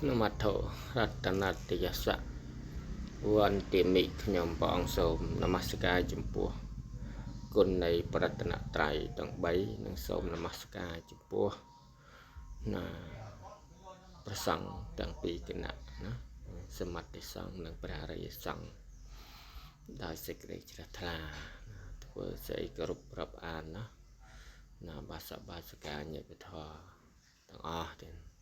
នមត្ថរតនតយសៈវន្តិមិខ្ញុំព្រះអង្គសូមនមស្ការចំពោះគុណនៃប្រតនត្រ័យទាំង3និងសូមនមស្ការចំពោះណាព្រះសង្ឃទាំងពីរគណៈណាសមត្ថសង្ឃនិងព្រះអរិយសង្ឃដោយសេចក្តីជ្រះថ្លាធ្វើសេចក្តីគោរពរាប់អានណាណាបាសបាសិកាញាតិធម៌ទាំងអស់ទៀត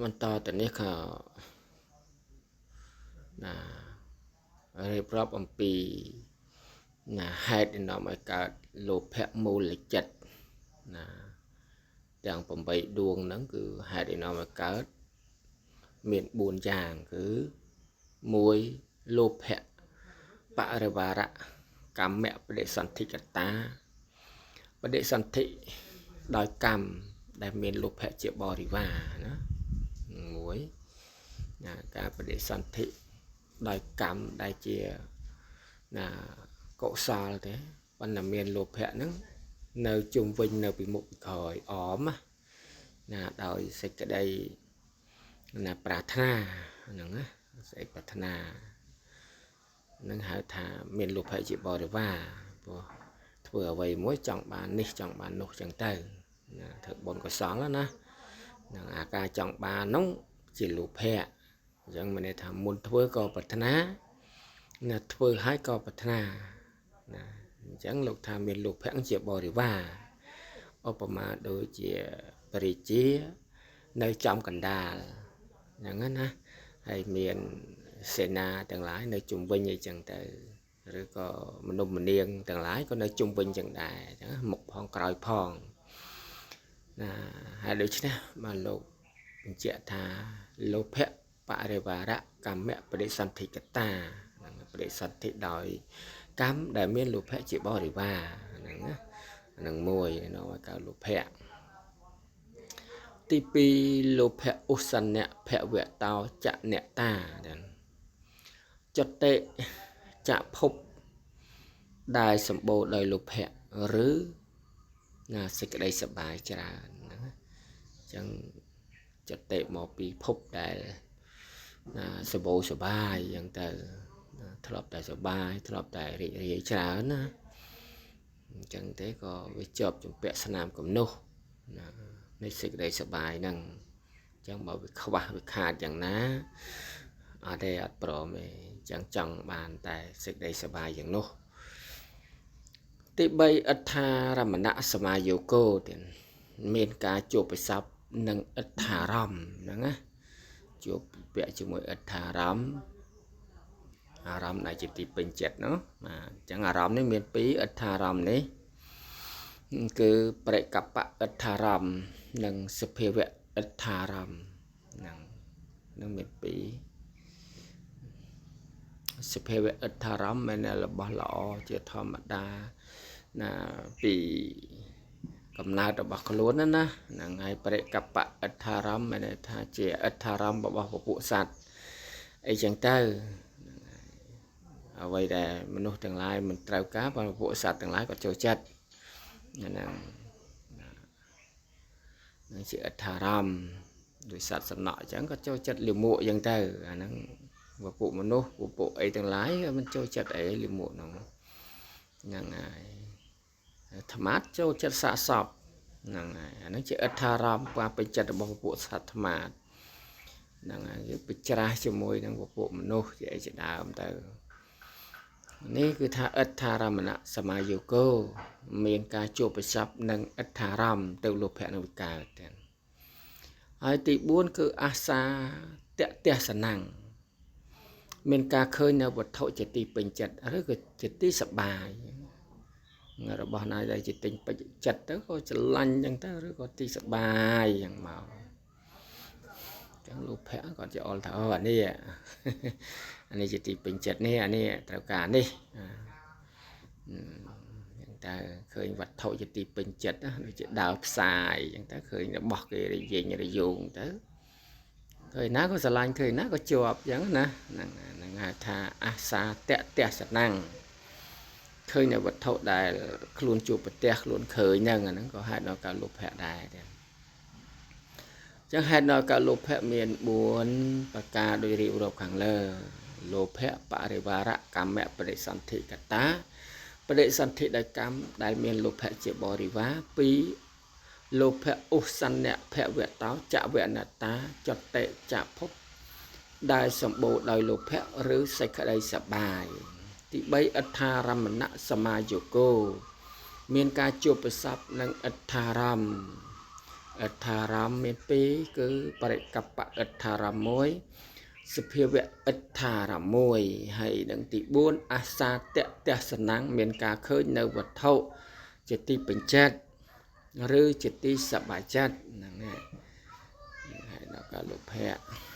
បន្តទៅនេះក៏ណារៀបរាប់អំពីណាហេតុដែលនាំឲ្យកើតលោភៈមូលចិត្តណាទាំង8ដួងហ្នឹងគឺហេតុដែលនាំឲ្យកើតមាន4យ៉ាងគឺ1លោភៈបរិវារៈកម្មៈបដិសន្ធិកតាបដិសន្ធិដោយកម្មដែលមានលោភៈជាបរិវារណាមួយណាការបដិសន្ធិដោយកម្មដែលជាណាកុសលទេប៉ុន្តែមានលោភៈហ្នឹងនៅជុំវិញនៅពីមុខពីក្រោយអមណាដោយសេចក្តីណាប្រាថ្នាហ្នឹងណាសេចក្តីប្រាថ្នានឹងហៅថាមានលោភៈជាបរិវារព្រោះធ្វើអ្វីមួយចង់បាននេះចង់បាននោះចឹងទៅណាធ្វើបុណ្យកុសលណានឹងអាការចង់បាននោះជាលោភៈអញ្ចឹងមានន័យថាមុនធ្វើក៏ប្រាថ្នាណាធ្វើហើយក៏ប្រាថ្នាណាអញ្ចឹងលោកថាមានលោភៈជាបរិវារឧបមាដូចជាបរិជានៅចំកណ្ដាលហ្នឹងណាហើយមានសេនាទាំងឡាយនៅជុំវិញអីចឹងទៅឬក៏មនុស្សម្នាងទាំងឡាយក៏នៅជុំវិញចឹងដែរអញ្ចឹងមុខផងក្រោយផងណាហើយដូច្នេះបានលោកបញ្ជាក់ថាលោភៈបរិវារៈកម្មៈបដិសន្ធិកតាហ្នឹងបដិសន្ធិដោយកម្មដែលមានលោភៈជាបរិវារហ្នឹងណាហ្នឹងមួយនាំឲ្យកើតលោភៈទី2លោភៈឧសនៈភវតោចនតាចតិចភពដែលសម្បូរដោយលោភៈឬណាសេចក្តីសប្បាយច្រើនហ្នឹងអញ្ចឹងចតិមកពីភពដែលណាសម្បូរសប្បាយអញ្ចឹងទៅធ្លាប់តែសប្បាយធ្លាប់តែរីករាយច្រើនណាអញ្ចឹងទេក៏វាជាប់ជំពាក់ស្នាមគំនុះណានៃសេចក្តីសប្បាយហ្នឹងអញ្ចឹងបើវាខ្វះវាខាតយ៉ាងណាអត់ទេអត់ព្រមទេអញ្ចឹងចង់បានតែសេចក្តីសប្បាយយ៉ាងនោះទី3អត្ថារមណសមាយោគោទៀតមានការជួបប្រសពនឹងអត្ថារម្មណ៍ហ្នឹងណាជួបពាក់ជាមួយអត្ថារម្មណ៍អារម្មណ៍ដែលជាទីពេញចិត្តនោះបាទអញ្ចឹងអារម្មណ៍នេះមានពីរអត្ថារម្មណ៍នេះគឺបរិកបៈអត្ថារម្មណ៍និងសភាវៈអត្ថារម្មណ៍ហ្នឹងនឹងមានពីរសភាវៈអត្ថារម្មណ៍មានរបស់ល្អជាធម្មតាណាពីកំណើតរបស់ខ្លួនណាណាហ្នឹងហើយបរិកបៈអត្ថារម្មណ៍មានន័យថាជាអត្ថារម្មណ៍របស់ពពួកសត្វអីចឹងទៅអ្វីដែលមនុស្សទាំងឡាយមិនត្រូវការប៉ុន្តែពួកសត្វទាំងឡាយក៏ចូលចិត្តហ្នឹងនឹងជាអត្ថារម្មណ៍ដោយសត្វសំណក់អញ្ចឹងក៏ចូលចិត្តលាមកអញ្ចឹងទៅអាហ្នឹងពួកមនុស្សពួកអីទាំងឡាយមិនចូលចិត្តអីលាមកហ្នឹងហ្នឹងហើយអាត្មាចូលចិត្តសាកសពហ្នឹងហើយអាហ្នឹងជាអត្ថារម្មណ៍ការពេញចិត្តរបស់ពួកសត្វអាត្មាហ្នឹងហើយគឺប្រច្រាស់ជាមួយនឹងពួកមនុស្សជាអីជាដើមទៅនេះគឺថាអត្ថារមណសមាយោគោមានការជួបប្រសពនឹងអត្ថារម្មណ៍ទៅលោភៈនឹងវិកើតទាំងហើយទី4គឺអាសាតទេសនំមានការឃើញនៅវត្ថុជាទីពេញចិត្តឬក៏ជាទីសប្បាយរបស់ណាដែលជាទិញពេញចិត្តទៅក៏ច្រឡាញ់អញ្ចឹងទៅឬក៏ទីសប្បាយអញ្ចឹងមកអញ្ចឹងលោភៈគាត់ជាអល់ថាអូអានេះអានេះជាទីពេញចិត្តនេះអានេះត្រូវការនេះអញ្ចឹងតើឃើញវត្ថុជាទីពេញចិត្តដូចជាដើរផ្សាយអញ្ចឹងតើឃើញរបស់គេរយេងរយោងទៅឃើញណាក៏ស្រឡាញ់ឃើញណាក៏ជាប់អញ្ចឹងណាហ្នឹងហ្នឹងហៅថាអាសាតទេសនំឃើញនៅវត្ថុដែលខ្លួនជួបប្រទះខ្លួនឃើញហ្នឹងអាហ្នឹងក៏ហេតុដល់ការលោភៈដែរ ចឹងហេតុដល់កើតលោភៈមាន4ប្រការដោយរៀបរាប់ខាងលើលោភៈបរិវារកម្មបរិសន្ធិកតាបដិសន្ធិដោយកម្មដែលមានលោភៈជាបរិវារ2លោភៈឧសនៈភវតោចវនតាចតិចភពដែលសម្បូរដោយលោភៈឬសេចក្តីសប្បាយទី3អត្ថារមណៈសមាយោគោមានការជួបប្រសពនឹងអត្ថារមអត្ថារមមានពីរគឺបរិកបៈអត្ថារម1សភាវៈអត្ថារម1ហើយនឹងទី4អាសាតៈទស្សនំមានការឃើញនៅវត្ថុជាទីពេញចិត្តឬជាទីសប្បាយចិត្តហ្នឹងហើយដល់ការលោភៈ។